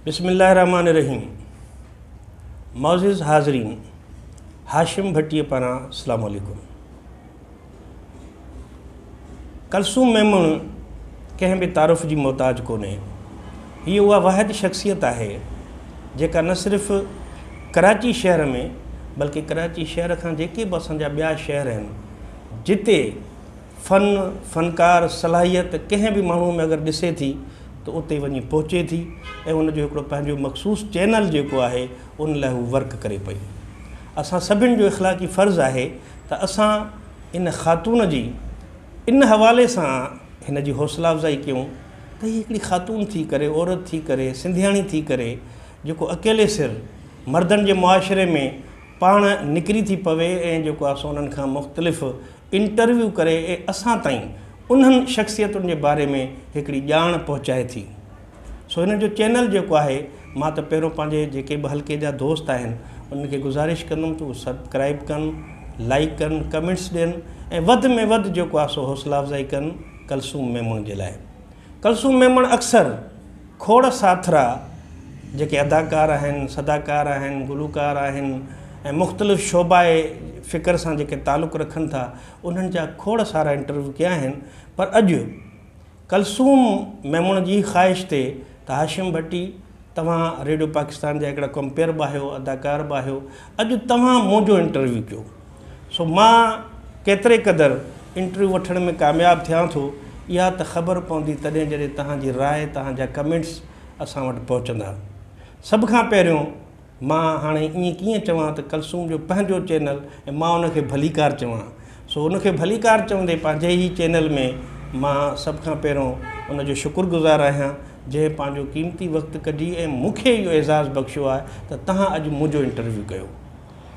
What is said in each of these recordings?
بسم الله الرحمٰن الرحيم معزز حاضرين هاشم ڀٽيء پاران السلام عليڪم. ڪلثوم ميمڻ ڪنهن به تعارف جي محتاج ڪونهي. هيء اها واحد شخصيت آهي جيڪا نه صرف ڪراچي شهر ۾ بلڪه ڪراچي شهر کان جيڪي به اسان جا ٻيا شهر آهن جتي فن، فنڪار، صلاحيت ڪنهن به ماڻهوء ۾ اگر ڏسي ٿي ته اتي وڃي پهچي ٿي ۽ ان جو هڪڙو پنهنجو مخصوص چينل جيڪو آهي ان لاء هو ورڪ ڪري پئي. اسان سڀن جو اخلاقي فرض آهي ته اسان ان خاتون جي ان حوالي سان هن جي حوصلا افزائي ڪيون ته هي هڪڙي خاتون ٿي ڪري، عورت ٿي ڪري، سنڌياڻي ٿي ڪري جيڪو اڪيلي سر مردن جي معاشري ۾ پاڻ نڪري ٿي پوي ۽ جيڪو آهي سو انهن کان مختلف انٽرويو ڪري ۽ اسان تائين انهن شخصيتن جي باري ۾ هڪڙي ڄاڻ پهچائي ٿي. سو هن جو چينل جيڪو آهي مان ته پهريون پنهنجي جيڪي به حلقي جا دوست آهن انهن کي گذارش ڪندم ته اهي سبڪرائيب ڪن، لائيڪ ڪن، ڪمينٽس ڏين ۽ وڌ ۾ وڌ جيڪو آهي سو حوصلا افزائي ڪن ڪلثوم ميمڻ جي لاء. ڪلثوم ميمڻ اڪثر کوڙ ساٿرا جيڪي اداڪار آهن، صداڪار آهن، گلوڪار آهن ۽ مختلف شعبائي فڪر سان جيڪي تعلق رکن ٿا انهن جا کوڙ سارا انٽرويو ڪيا آهن پر اڄ ڪلثوم ميمڻ جي خواهش تي ته هاشم ڀٽي توهان ريڊيو پاڪستان جا هڪڙا ڪمپيئر به آهيو اداڪار به آهيو اڄ توهان منهنجو انٽرويو ڪيو سو مان ڪيتري قدر انٽرويو وٺڻ ۾ ڪامياب ٿيان ٿو اها ته خبر پوندي تڏهن جڏهن توهان جي راء توهان جا ڪمينٽس اسان وٽ پهچندا. سڀ کان پهريون مان هاڻي ائين ڪيئن چوان ته ڪلثوم جو پنهنجو چينل ۽ مان ان کي ڀليڪار چوان سو ان کي ڀليڪار چوندي پنهنجي ئي چينل ۾ مان سڀ کان پهريون ان جو شڪر گذار آهيان جنهن پنهنجو قيمتي وقت ڪڍي ۽ مون کي اهو اعزاز بخشيو آهي ته توهان اڄ منهنجو انٽرويو ڪيو.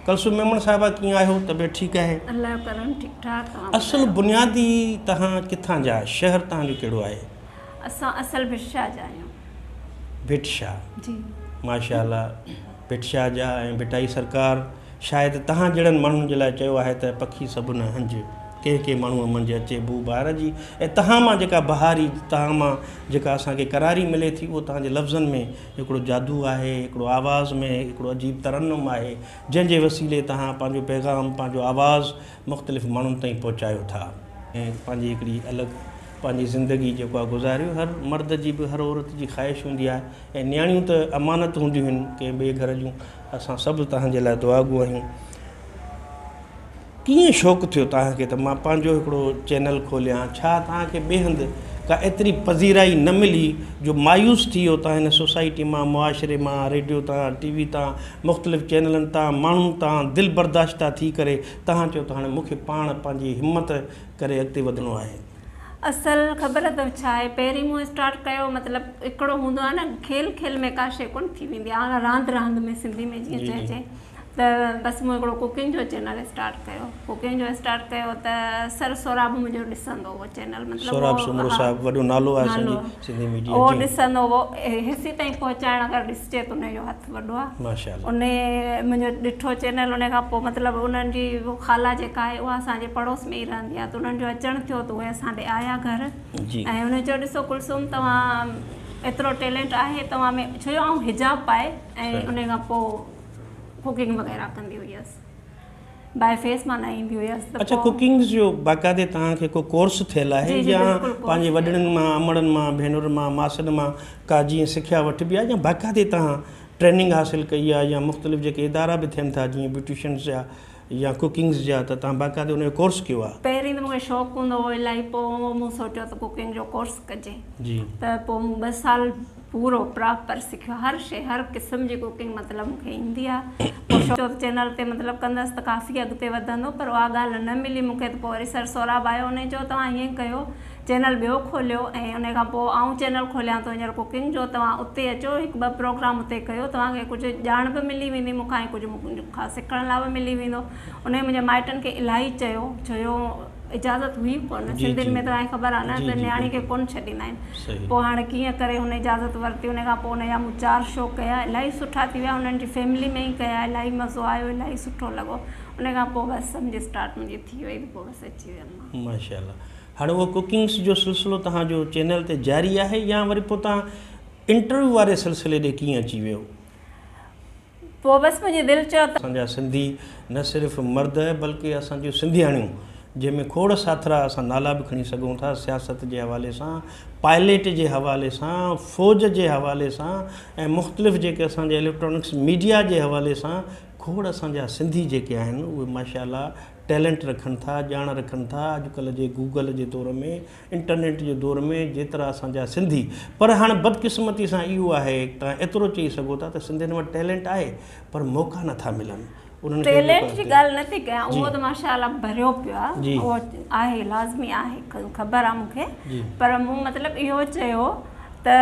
ڪلثوم ميمڻ صاحبه ڪيئن آهيو طبيعت ٺيڪ آهي؟ الله جو ڪرم ٺيڪ ٺاڪ توهان اصل ٻڌايو. بنيادي توهان ڪٿان جا شهر توهان جو ڪهڙو آهي؟ اسان اصل ڀٽ شاهه جا آهيون. ڀٽ شاهه جي. ماشاء الله ڀٽ شاهه جا ۽ ڀٽائي سرڪار شايد توهان جهڙن ماڻهن جي لاء چيو آهي ته پکي سڀ نه هنج ڪنهن ڪنهن ماڻهوء منجهه اچي بوء بهار جي ۽ توهان مان جيڪا بهاري توهان مان جيڪا اسان کي قراري ملي ٿي اهو توهان جي لفظن ۾ هڪڙو جادو آهي، هڪڙو آواز ۾ هڪڙو عجيب ترنم آهي، جنهن جي وسيلي توهان پنهنجو پيغام، پنهنجو آواز مختلف ماڻهن تائين پهچايو ٿا. ۽ پنهنجي هڪڙي الڳ پنهنجي زندگي جيڪو آهي گذاريو. هر مرد جي به هر عورت جي خواهش هوندي آهي ۽ نياڻيون ته امانت هونديون آهن ڪنهن ٻئي گهر جون. اسان سڀ توهان جي لاء دعاگو آهيون. ڪيئن شوق ٿيو توهان کي ته مان پنهنجو هڪڙو چينل کوليان؟ ڇا توهان کي ٻئي هنڌ ڪا ايتري پذيرائي نه ملي جو مايوس ٿي ويو توهان هن سوسائٽي مان، معاشري مان، ريڊيو تان، ٽي وي تان، مختلف چينلن تان، ماڻهن تان دل برداشته ٿي ڪري توهان چيو ته هاڻي مون کي پاڻ پنهنجي همت ڪري اڳتي وڌڻو آهي؟ اصل خبر اٿو ڇا آهي پهرين مون اسٽارٽ ڪيو مطلب هڪڙو هوندو آهي نه کيل کيل ۾ ڪا شي ڪونه ٿي ويندي آهي راند راند ۾ سنڌي ۾ جيئن چئجي ته بس مون هڪڙو ڪوڪنگ جو چينل اسٽارٽ ڪيو ڪوڪنگ جو اسٽارٽ ڪيو ته سر سهراب منهنجو ڏسندو هو چينل مطلب سهراب سومرو صاحب وڏو نالو آهي اسان جي سنڌي ميڊيا اهو ڏسندو هو هيسي تائين پهچائڻ اگر ڏسجي ته ان جو هٿ وڏو آهي ماشاء الله ان منهنجو ڏٺو چينل ان کان پوء مطلب انهن جي خالا جيڪا آهي اها اسان جي پڙوس ۾ ئي رهندي آهي ته انهن جو اچڻ ٿيو ته اهي اسان ڏي آيا گهر ۽ انهن چيو ڏسو ڪلثوم توهان ايترو ٽيلنٽ آهي توهان ۾ ڇو جو آئون حجاب پائي ۽ ان کان پوء ڪوڪنگ وغيره ڪندي هيس باء فيس مان نه ايندي هيس ته اڇا ڪوڪنگ جو باقاعدي توهان کي ڪو ڪورس ٿيل آهي يا پنهنجي وڏڙن مان امڙن مان ڀينرن مان ماسين مان ڪا جيئن سکيا وٺبي آهي يا باقاعدي توهان ٽريننگ حاصل ڪئي آهي يا مختلف جيڪي ادارا به ٿين ٿا جيئن بيوٽيشنز جا يا ڪوڪنگز جا ته توهان باقاعدي ان جو ڪورس ڪيو آهي. پهرين ته مون کي شوق هوندو هو الاهي پوء مون سوچيو ته ڪوڪنگ جو ڪورس ڪجي ته پوء مون ٻه سال پورو پراپر سکيو هر شي هر قسم جي ڪوڪنگ مطلب مون کي ايندي آ پوء شوق چينل تي مطلب ڪندس ته ڪافي اڳتي وڌندو پر اها ڳالهه نه ملي مون کي ته پوء وري سر سهراب آيو انهي چيو توهان ائين ڪيو چينل ٻيو کوليو ۽ انهي کان پوء آئون چينل کوليان ٿو هينئر ڪوڪنگ جو توهان اتي اچو هڪ ٻه پروگرام اتي ڪيو توهان کي ڪجهه ڄاڻ به ملي ويندي مون کان ۽ ڪجهه مون کان سکڻ لاء به ملي ويندو انهي منهنجي مائٽن کي الاهي چيو ڇو جو اجازت هئي ڪونه سنڌين ۾ توهان کي خبر آهي نه ته نياڻي کي ڪونه ڇڏيندا آهن پوء هاڻي ڪيئن ڪري هن اجازت ورتي ان کان پوء ان جا مون چار شو ڪيا الاهي سٺا ٿي ويا انهن جي فيملي ۾ ئي ڪيا الاهي مزو آيو الاهي سٺو لڳو ان کان پوء بس سمجهه اسٽارٽ منهنجي ٿي وئي پوء بس اچي ويم مان. ماشاء الله هاڻي اهو ڪوڪنگس جو سلسلو توهان جو چينل تي جاري آهي يا وري پوء توهان انٽرويو واري سلسلي ڏي ڪيئن اچي ويو؟ پوء بس منهنجي دل چيو ته. اسان جا سنڌي نه صرف مرد بلڪه اسان جون سنڌياڻيون جنهن ۾ کوڙ ساٿرا اسان نالا به کڻي سگهون ٿا سياست جي حوالي سان، پائليٽ جي حوالي سان، فوج جي حوالي سان ۽ مختلف جيڪي اسان جي اليڪٽرانڪس ميڊيا جي حوالي سان کوڙ اسان جا سنڌي جيڪي آهن اهي ماشاء الله ٽيلنٽ رکن ٿا ڄاڻ رکن ٿا اڄڪلهه جي گوگل جي دور ۾ انٽرنيٽ جي دور ۾ جيترا اسان جا سنڌي پر هاڻ بدقسمتي سان اهو آهي توهان ايترو چئي سگهو ٿا ته سنڌين وٽ ٽيلنٽ آهي پر موقعا نٿا ملن انهن کي ٽيلنٽ جي ڳالهه نه ٿي ڪيان اهو ته ماشاء الله ڀريو پيو آهي اهو آهي لازمي آهي خبر آهي مون کي پر مون مطلب اهو چيو ته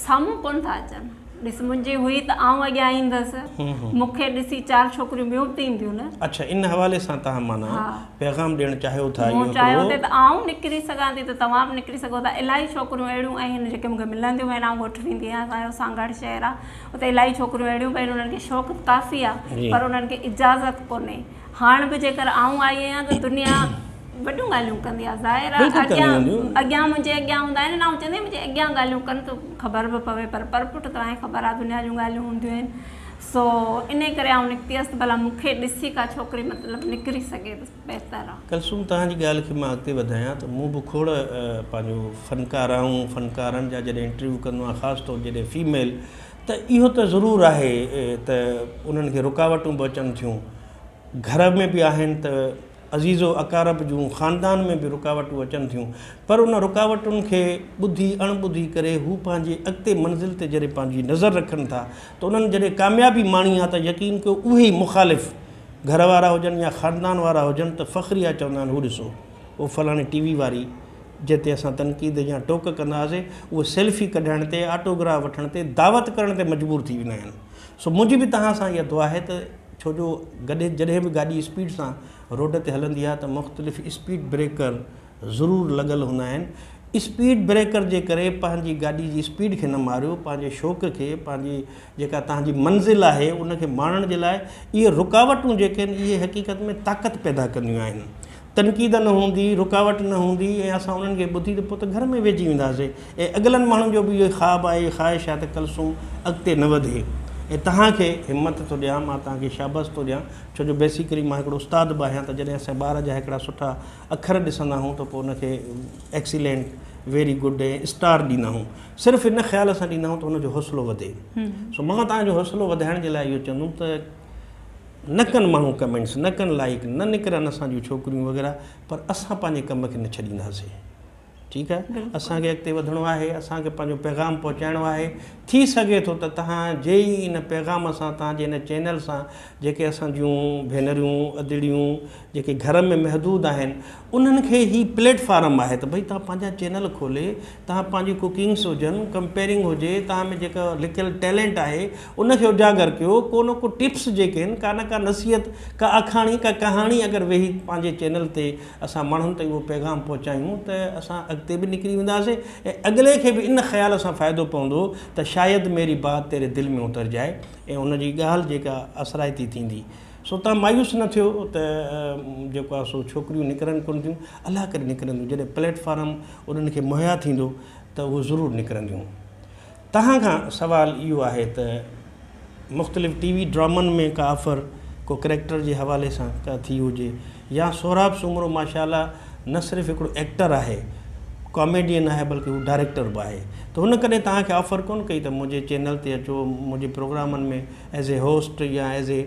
سامهون ڪونه ٿا اچن ڏس منهنجي هئي ته آئون اڳيان ايندس مون کي ڏسي چار ڇوڪريون ٻيون به ته اينديون نه. اڇا ان حوالي سان توهان معنيٰ پيغام ڏيڻ چاهيو ٿا اهو مون چاهيو ٿي ته آئون نڪري سگهان ٿي ته توهان به نڪري سگهو ٿا الاهي ڇوڪريون اهڙيون آهن جيڪي مون کي ملنديون آهن آئون ڳوٺ ويندي آهيان اسان جو سانگهڙ شهر آهي اتي الاهي ڇوڪريون اهڙيون به آهن انهن کي شوق ته ڪافي آهي پر انهن کي اجازت ڪونهي هاڻ به جيڪر آئون آئي آهيان ته دنيا وڏيون ڳالهيون ڪندي آهي ظاهر آهي اڳيان اڳيان منهنجي اڳيان هوندا آهن نه آئون چوندي آهيان منهنجي اڳيان ڳالهيون ڪن ته خبر به پوي پر پرپٺ توهان کي خبر آهي دنيا جون ڳالهيون هونديون آهن سو انهي ڪري آئون نڪتي هيس ته ڀلا مون کي ڏسي ڪا ڇوڪري مطلب نڪري سگهي ته بهتر آهي. ڪلثوم توهان جي ڳالهه کي مان اڳتي وڌايان ته مون به کوڙ پنهنجو فنڪار آئون فنڪارن جا جڏهن انٽرويو ڪندو آهيان خاص طور جڏهن فيميل ته اهو ته ضرور آهي ته انهن کي رڪاوٽون به اچن ٿيون گهر ۾ به آهن ته عزيز و اقارب جون خاندان ۾ به رڪاوٽون اچن ٿيون پر ان رڪاوٽن کي ٻڌي اڻ ٻڌي ڪري هو پنهنجي اڳتي منزل تي جڏهن پنهنجي نظر رکن ٿا ته انهن جڏهن ڪاميابي ماڻي آ ته يقين ڪيو اهي ئي مخالف گهر وارا هجن يا خاندان وارا هجن ته فخريه چوندا آهن هو ڏسو اهو فلاڻي ٽي وي واري جنهن تي اسان تنقيد يا ٽوڪ ڪندا هئاسين، اهي سيلفي ڪڍائڻ تي، آٽوگراف وٺڻ تي، دعوت ڪرڻ تي مجبور ٿي ويندا آهن. سو منهنجي به توهان سان اها دعا آهي ته ڇو جو گڏي جڏهن به گاڏي اسپيڊ سان روڊ تي هلندي آهي ته مختلف اسپيڊ بريڪر ضرور لڳل هوندا آهن. اسپيڊ بريڪر جي ڪري پنهنجي گاڏي جي اسپيڊ کي نه ماريو، پنهنجي شوق کي، پنهنجي جيڪا توهان جي منزل آهي ان کي ماڻڻ جي لاء اهي رڪاوٽون جيڪي آهن اهي حقيقت ۾ طاقت پيدا ڪنديون آهن. تنقيد نه هوندي، رڪاوٽ نه هوندي ۽ اسان انهن کي ٻڌي ته پوء ته گهر ۾ ويهجي وينداسين ۽ اڳلن ماڻهن جو به اهو ئي خواب آهي، خواهش آهي ته ڪلثوم اڳتي نه وڌي ۽ توهان کي همت ٿو ڏيان، مان توهان کي شابس ٿو ڏيان ڇو جو بيسيڪلي مان هڪڙو استاد به آهيان ته جڏهن اسان ٻار جا هڪڙا سٺا اکر ڏسندا آهيون ته پوء ان کي ايڪسيلينٽ، ويري گڊ ۽ اسٽار ڏيندا آهيون صرف ان خيال سان ڏيندا آهيون ته ان جو حوصلو وڌي سو مان توهان جو حوصلو وڌائڻ جي لاء اهو چوندم ته نه ڪن ماڻهو ڪمينٽس نه ڪن لائيڪ نه نڪرن اسان جون ڇوڪريون وغيره پر اسان پنهنجي ڪم کي نه ڇڏينداسين ٺيڪ آهي اسان کي اڳتي وڌڻو آهي اسان کي پنهنجو پيغام پهچائڻو آهي ٿي سگهي ٿو ته توهان جي ئي ان پيغام سان توهان جي ان چينل سان جيڪي اسان جون ڀينريون ادڙيون جيڪي گهر ۾ محدود آهن انهن کي هي پليٽ فارم آهي ته ڀئي توهان پنهنجا چينل کولي توهان پنهنجي ڪوڪنگس هجن ڪمپيئرنگ هجي توهان ۾ جيڪا لڪيل ٽيلنٽ آهي ان کي اجاگر ڪيو ڪو نه ڪو ٽپس جيڪي آهن ڪا نه ڪا نصيحت ڪا آکاڻي ڪا ڪهاڻي اگر ويهي پنهنجي چينل تي اسان ماڻهن تائين اهو پيغام پهچايون ته اسان اڳتي به نڪري وينداسين ۽ اڳلي کي به ان خيال سان فائدو پوندو ته شايد ميري بات تيري دل ۾ اتر جائي ۽ ان جي ڳالهه جيڪا اثرائتي ٿيندي سو توهان مايوس نه ٿيو ته جيڪو آهي سو ڇوڪريون نڪرن ڪونه ٿيون، الله ڪري نڪرنديون، جڏهن پليٽ فارم انهن کي مهيا ٿيندو ته اهي ضرور نڪرنديون. توهان کان سوال اهو آهي ته مختلف ٽي وي ڊرامن ۾ ڪا آفر ڪو ڪريڪٽر جي حوالي سان ڪا ٿي هجي يا سهراب سومرو ماشاء الله نه صرف هڪڙو ايڪٽر آهي ڪاميڊين آهي بلڪه هو ڊائريڪٽر به آهي ته هن ڪڏهن توهان کي آفر ڪونه ڪئي ته منهنجي چينل تي اچو منهنجي پروگرامن ۾ ايز اي هوسٽ يا ايز اي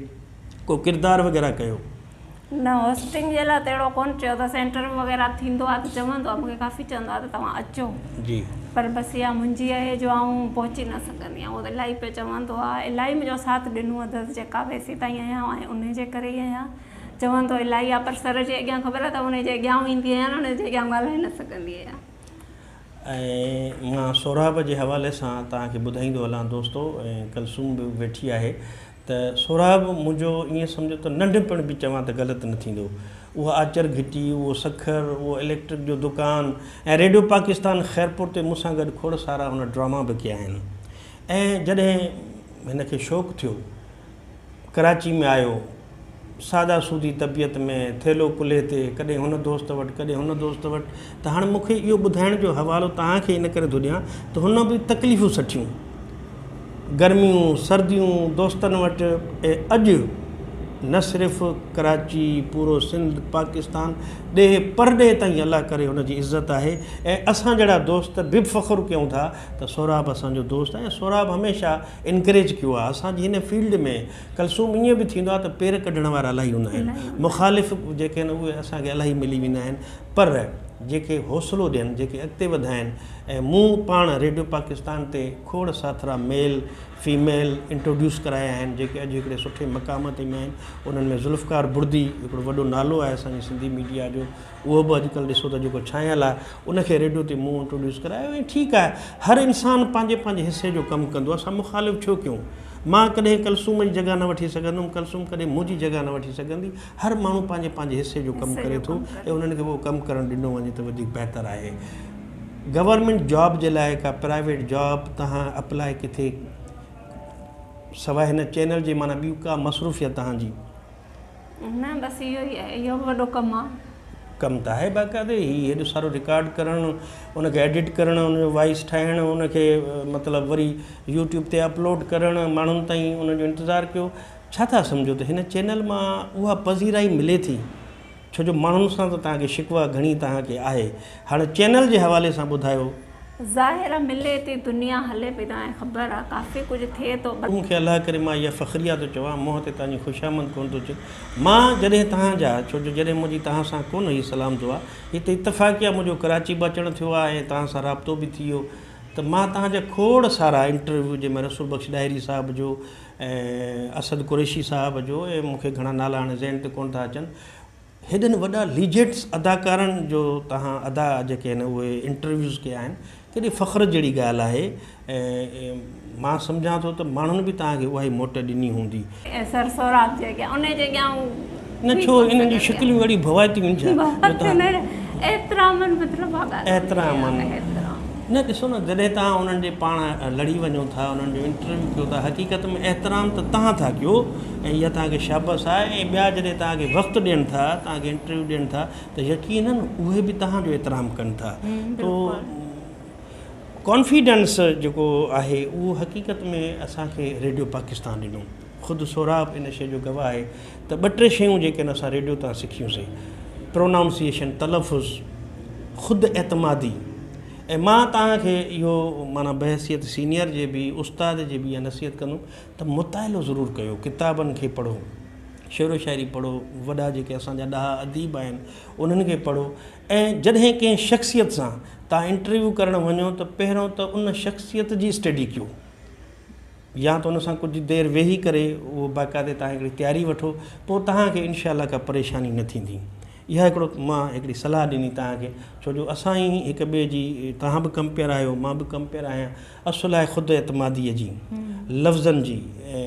ڪو ڪردار وغيره ڪيو. نه هوسٽنگ جي لاء ته اهڙو ڪونه چيو اٿس انٽرويو وغيره ٿيندو آهي ته چوندو آهي مونکي ڪافي چوندو آهي ته توهان اچو جي. پر بس اها منهنجي آهي جو آئون پهچي نه سگهندي آهيان اهو ته الاهي پيو چوندو آهي الاهي منهنجو ساٿ ڏنو اٿس جيڪا به هيسي تائين آهيان ۽ انهي جي ڪري ئي آهيان چوندو الاهي آهي پر سر جي اڳيان خبر اٿو انهي جي اڳيان ايندي آهيان نه انهي جي اڳيان ڳالهائي نه سگهندي آهيان. ۽ مان سهراب جي حوالي سان توهان کي ٻڌائيندو هلان دوستو ۽ ڪلثوم به ويٺي آهي ته سهراب منهنجو ائين سمجهو ته ننڍپڻ به چوان ته غلط نه ٿيندو اها آچر گهٽي اهو سکر اهو اليڪٽرڪ جو دڪان ۽ ريڊيو پاڪستان خيرپور تي مون سان گڏ کوڙ سارا هن ڊراما به ڪيا آهن ۽ جڏهن هن کي شوق ٿيو ڪراچي ۾ آيو. سادا سودي طبيعت ۾، ٿيلهو ڪلهي تي، ڪڏهن هن دوست وٽ، ڪڏهن هن دوست وٽ ته هاڻ مون کي اهو ٻڌائڻ جو حوالو توهان کي ان ڪري ٿو ڏيان ته هن به تڪليفون سٺيون. گرميون سرديون دوستن وٽ ۽ اڄ نه صرف ڪراچي پورو سنڌ پاڪستان ڏيهه پرڏيهه تائين الله ڪري هن جي عزت آهي ۽ اسان جهڙا دوست به فخر ڪيون ٿا ته سهراب اسان جو دوست آهي ۽ سهراب هميشه انڪريج ڪيو آهي اسان جي هن فيلڊ ۾ ڪلثوم ائين به ٿيندو آهي ته پير ڪڍڻ وارا الاهي هوندا آهن مخالف جيڪي آهن اهي اسان کي الاهي ملي ويندا آهن پر جيڪي حوصلو ڏين جيڪي اڳتي وڌائين ۽ مون پاڻ ريڊيو پاڪستان تي کوڙ ساٿرا ميل فيميل انٽروڊيوس ڪرايا آهن جيڪي اڄ هڪڙي سٺي مقام تي آهن انهن ۾ ذوالفقار بڙدي هڪڙو وڏو نالو آهي اسان جي سنڌي ميڊيا جو اهو به اڄڪلهه ڏسو ته جيڪو ڇانيل آهي ان کي ريڊيو تي مون انٽروڊيوس ڪرايو ۽ ٺيڪ آهي هر انسان پنهنجي پنهنجي حصي جو ڪم ڪندو آهي اسان مخالف ڇو ڪيون مان ڪڏهن ڪلثوم جي جڳهه نه وٺي سگهندم، ڪلثوم ڪڏهن منهنجي جڳهه نه وٺي سگهندي، هر ماڻهو پنهنجي پنهنجي حصي جو ڪم ڪري ٿو ۽ انهن کي اهو ڪم ڪرڻ ڏنو وڃي ته وڌيڪ بهتر آهي. گورنمينٽ جاب جي لاء ڪا پرائيويٽ جاب توهان اپلاء ڪٿي سواء هن چينل جي معنيٰ ٻي ڪا مصروفيت توهان جي؟ نه بس اهو ئي آهي اهو به وڏو ڪم آ. ڪم ته آهي باقاعدي هي هيڏو سارو رڪارڊ ڪرڻ ان کي ايڊٽ ڪرڻ ان جو وائس ٺاهڻ ان کي مطلب وري يوٽيوب تي اپلوڊ ڪرڻ ماڻهن تائين ان جو انتظار ڪيو ڇا ٿا سمجهو ته هن چينل مان اها پذيرائي ملي ٿي ڇو جو ماڻهن سان ته توهان کي شڪوه گهڻي توهان کي آهي هاڻي چينل جي حوالي سان ٻڌايو. ظاهر آ ملي ٿي دنيا هلي پئي توهان کي خبر آ ڪافي ڪجهه ٿئي ٿو. مون کي الله ڪري مان اها فخريه ٿو چوان منهن تي توهان جي خوشامند ڪونه ٿو اچي مان جڏهن توهان جا ڇو جو جڏهن منهنجي توهان سان ڪونه هئي سلام دعا هي ته اتفاقيه منهنجو ڪراچي به اچڻ ٿيو آ ۽ توهان سان رابطو به ٿي ويو ته مان توهان جا کوڙ سارا انٽرويو جنهن ۾ رسول بخش ڏاهري صاحب جو ۽ اسد قريشي صاحب جو ۽ مون کي گهڻا نالا هاڻي ذهن تي ڪونه ٿا اچن هيڏن وڏا ليجينڊس اداڪارن جو توهان ادا جيڪي آهن اهي انٽرويوز ڪيا آهن ڪيڏي فخر جهڙي ڳالهه آهي ۽ مان سمجهان ٿو ته ماڻهن به توهان کي اها ئي موٽ ڏني هوندي. سر سهراب جي اڳيان انهي جي اڳيان هو نه ڇو انهن جون شڪليون اهڙيون ڀوائتيون آهن ڇا جو توهان احترامن مطلب اها ڳالهه احترامن نه ڏسو نه جڏهن توهان انهن جي پاڻ لڙي وڃو ٿا انهن جو انٽرويو ڪيو ٿا حقيقت ۾ احترام ته توهان ٿا ڪيو ۽ اها توهان کي شابس آهي ۽ ٻيا جڏهن توهان کي وقت ڏين ٿا توهان کي انٽرويو ڏين ٿا ته يقينن اهي به توهان جو احترام ڪن ٿا تو ڪانفيڊنس جيڪو آهي اهو حقيقت ۾ اسان کي ريڊيو پاڪستان ڏنو خود سهراب ان شيء جو گواهه آهي ته ٻه ٽي شيون جيڪي آهن اسان ريڊيو تان سکيون سين پرونائونسيئيشن تلفظ خود اعتمادي ۽ مان توهان کي اهو معنيٰ بحيثيت سينيئر جي به استاد جي به اها نصيحت ڪندم ته مطالعو ضرور ڪيو ڪتابن کي پڙهو شعر و شاعري پڙهو وڏا جيڪي اسان جا ڏاها اديب آهن انهن کي پڙهو ۽ جڏهن ڪنهن شخصيت سان توهان انٽرويو ڪرڻ وڃو ته پهريون ته ان شخصيت جي اسٽڊي ڪيو يا ته ان سان ڪجهه دير ويهي ڪري اهو باقاعدي توهان هڪڙي تياري وٺو پوء توهان کي انشاء الله ڪا پريشاني نه ٿيندي اها هڪڙو مان هڪڙي صلاح ڏني توهان کي ڇو جو اسان ئي هڪ ٻئي جي توهان به ڪمپيئر آهيو مان به ڪمپيئر آهيان اصل آهي خود اعتماديء جي لفظن جي ۽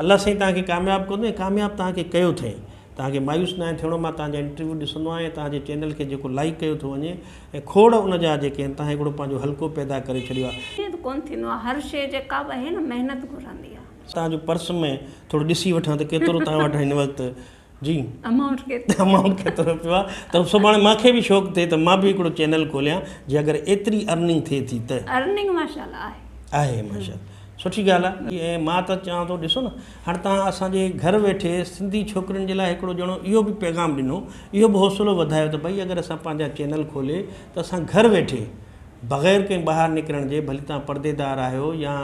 الله سائين توهان کي ڪامياب ڪندو ۽ ڪامياب توهان کي ڪيو اٿئي توهان کي مايوس ناهي ٿيڻو مان توهان جا انٽرويو ڏسندو آهيان ۽ توهان جي چينل کي جيڪو لائيڪ ڪيو ٿو وڃي ۽ کوڙ ان جا جيڪي آهن توهان هڪڙو پنهنجو حلقو پيدا ڪري ڇڏيو آهي. ائين ته ڪونه ٿيندو آهي هر شيء جيڪا به آهي نه محنت گهرندي آهي. توهان جو پرس ۾ ٿورو ڏسي وٺان ته ڪيترو توهان وٽ هن وقت جي امائونٽ ڪيترو امائونٽ ڪيترو پيو آهي ته سڀاڻي مان کي به شوق ٿئي ته مان به هڪڙو چينل کوليان جي اگر ايتري ارننگ ٿئي ٿي ته. ارننگ ماشاءالله آهي. آهي ماشاءالله سٺي ڳالهه آهي ۽ مان ته چوان ٿو ڏسو نه هاڻ توهان اسان جي گهر ويٺي سنڌي ڇوڪرين جي لاء هڪڙو ڄڻو اهو به پيغام ڏنو، اهو به حوصلو وڌايو ته ڀئي اگر اسان پنهنجا چينل کولي ته اسان گهر ويٺي بغير ڪنهن ٻاهر نڪرڻ جي ڀلي توهان پرديدار آهيو يا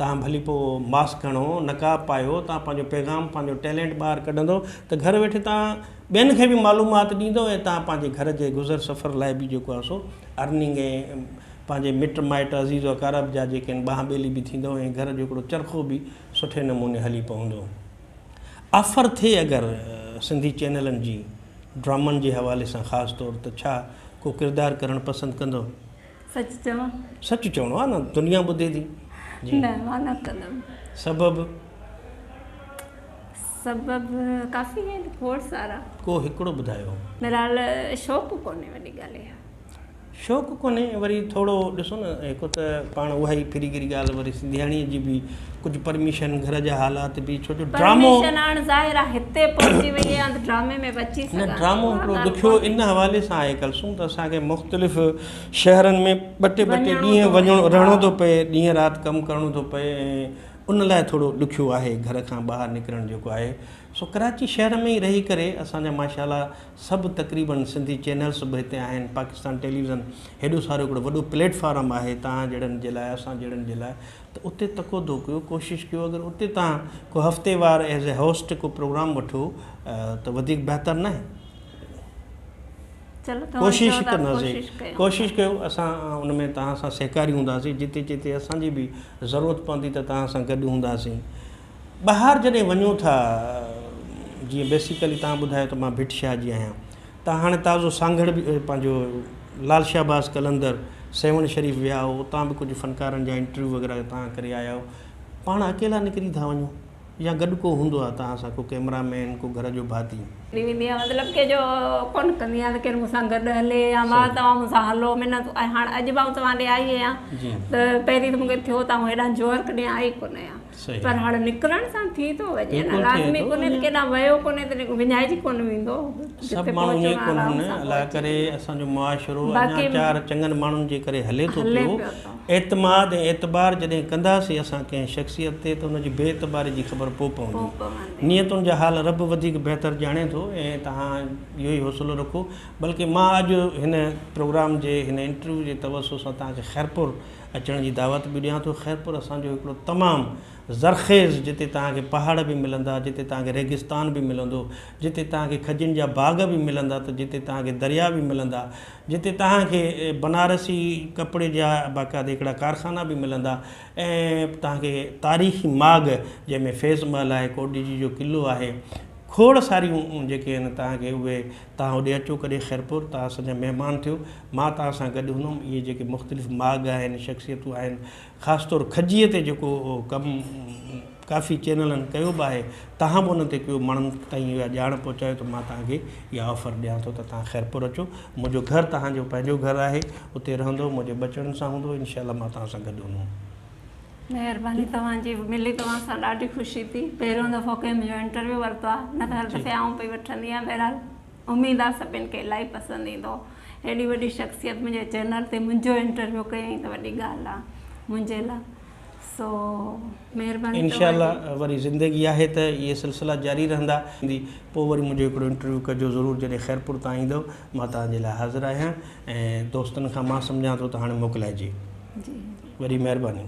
توهان ڀلي پوء ماسڪ هڻو، نقاب پايو، توهان پنهنجو پيغام پنهنجو ٽيلنٽ ٻاهر ڪڍندو ته گهر ويٺي توهان ٻين کي به معلومات ڏيندو ۽ توهان پنهنجي گهر جي گذر سفر لاء به جيڪو آهي سو ارننگ ۽ پنهنجي مٽ مائٽ عزيز و اقارب جا جيڪي آهن ٻانهن ٻيلي به ٿيندو ۽ گهر جو هڪڙو چرخو به سٺي نموني هلي پوندو. آفر ٿئي اگر سنڌي چينلن جي ڊرامن جي حوالي سان خاص طور ته ڇا ڪو ڪردار ڪرڻ پسند ڪندو؟ سچ چوان؟ سچ چوڻو آ نه دنيا ٻڌي ٿي. جي نه مان نه ڪندم. سبب؟ سبب ڪافي آهن کوڙ سارا. ڪو هڪڙو ٻڌايو. بهرحال شوق ڪونهي وڏي ڳالهه اها. شوق ڪونهي وري ٿورو ڏسو نه هڪ ته پاڻ اها ئي ڦري گهري ڳالهه وري سنڌياڻيء جي به ڪجهه پرميشن گهر جا حالات به ڇو جو ڊرامو پرميشن هاڻ ظاهر آهي هتي پهچي وئي آهيان ته ڊرامي ۾ به اچي نه سگهان ٿي ڊرامو اها هڪڙو ڳالهه ڏکيو ڪونهي. ان حوالي سان آهي ڪلثوم ته اسان کي مختلف شهرن ۾ ٻه ٽي ٻه ٽي وڃڻو ڏينهن ٿو وڃڻو پئي رهڻو ها. ٿو پئي ڏينهن رات ڪم ڪرڻو ٿو پئي ۽ ان لاء ٿورو ڏکيو آهي گهر کان ٻاهر نڪرڻ جيڪو آهي سو ڪراچي شهر ۾ ئي رهي ڪري اسان جا ماشاء الله سڀ تقريبن سنڌي چينلس به هتي آهن پاڪستان ٽيليوزن هيڏو سارو هڪڙو وڏو پليٽ فارم آهي توهان جهڙن جي لاء اسان جهڙن جي لاء ته اتي تڪو ڪيو ڪوشش ڪيو اگر اتي توهان ڪو هفتيوار ايز اي هوسٽ ڪو پروگرام وٺو ته وڌيڪ بهتر ناهي. ڪوشش ڪنداسين ڪوشش ڪيو اسان ان ۾ توهان سان سهڪاري هونداسين جتي جتي اسان جي به ضرورت پوندي ته توهان سان گڏ هونداسين ٻاهر جڏهن وڃو ٿا جيئن بيسيڪلي توهان ٻڌايو ته مان ڀٽ شاهه جي آهيان توهان هاڻي تازو سانگهڙ به پنهنجو لال شهباز قلندر سيوهڻ شريف ويا هو اتان به ڪجهه فنڪارن جا انٽرويو وغيره توهان ڪري آيا آهيو پاڻ اڪيلا نڪري ٿا وڃو يا گڏ ڪو هوندو آهي توهان سان ڪو ڪئميرا مين ڪو گهر جو ڀاتي. نڪري ويندي آهيان مطلب ڪنهن جو ڪونه ڪندي آهيان ته ڪير مون سان گڏ هلي يا مان توهان مون سان هلو منت ۽ هاڻ اڄ به آئون توهان ڏي آئي آهيان ته پهرين ته مون کي ٿيو ته آئون هيڏانهن جوهر ڪڏهن آئي ڪونه آهيان پر هاڻ نڪرڻ سان ٿي ٿو وڃي نه لازمي ڪونهي ته ڪيڏانهن ويو ڪونهي ته وڃائجي ڪونه ويندو سڀ ماڻهو ائين ڪونهن الله ڪري اسان جو معاشرو اڃا چار چڱن ماڻهن جي ڪري هلي ٿو پيو اعتماد ۽ اعتبار جڏهن ڪنداسين اسان ڪنهن شخصيت تي ته ان جي بي اعتباري جي خبر پوء پوندي. نيتن جا حال رب وڌيڪ بهتر ڄاڻي ٿو ۽ توهان اهو ئي حوصلو رکو بلڪه مان اڄ هن پروگرام جي هن انٽرويو جي توسط سان توهان کي خيرپور اچڻ جي دعوت به ڏيان ٿو خيرپور اسان جو هڪڙو تمام زرخيز جتي توهان کي پهاڙ به ملندا جتي توهان کي ريگستان به ملندو جتي توهان کي کجين جا باغ به ملندا ته جتي توهان کي درياء به ملندا جتي توهان کي بنارسي ڪپڙي جا باقاعدي هڪڙا ڪارخانا به ملندا ۽ توهان کي تاريخي ماڳ جنهن ۾ فيض محل آهي، ڪوٽڏيجي جو قلعو آهي، کوڙ ساريون جيڪي آهن توهان کي اهي توهان هوڏي اچو ڪڏهن خيرپور توهان اسان جا مهمان ٿيو مان توهان سان گڏ هوندم اهي جيڪي مختلف ماڳ آهن شخصيتون آهن خاص طور کجيء تي جيڪو ڪم ڪافي چينلن ڪيو به آهي توهان به ان تي ڪيو ماڻهن تائين اها ڄاڻ پهچايو ته مان توهان کي اها آفر ڏيان ٿو ته توهان خيرپور اچو منهنجو گهر توهان جو پنهنجو گهر آهي اتي رهندو منهنجي ٻچڙن سان هوندو انشاء الله مان توهان سان گڏ هوندم. مهرباني توهان جي ملي توهان سان ڏاڍي خوشي ٿي پهريون دفعو ڪنهن منهنجو انٽرويو ورتو آهي نه ته هر دفعي آئون پئي وٺندي آهيان بهرحال اميد آ سڀن کي الاهي پسند ايندو. هيڏي وڏي شخصيت منهنجي چينل تي منهنجو انٽرويو ڪيائين ته وڏي ڳالهه آ منهنجي لا سو مهرباني انشاء الله وري زندگي آهي ته اهي سلسلا جاري رهندا. پوء وري منهنجو هڪڙو انٽرويو ڪجو ضرور جڏهن خيرپور تان ايندؤ مان توهان جي لاء حاضر آهيان ۽ دوستن کان مان سمجهان ٿو ته هاڻي موڪلائجي. جي وڏي مهرباني.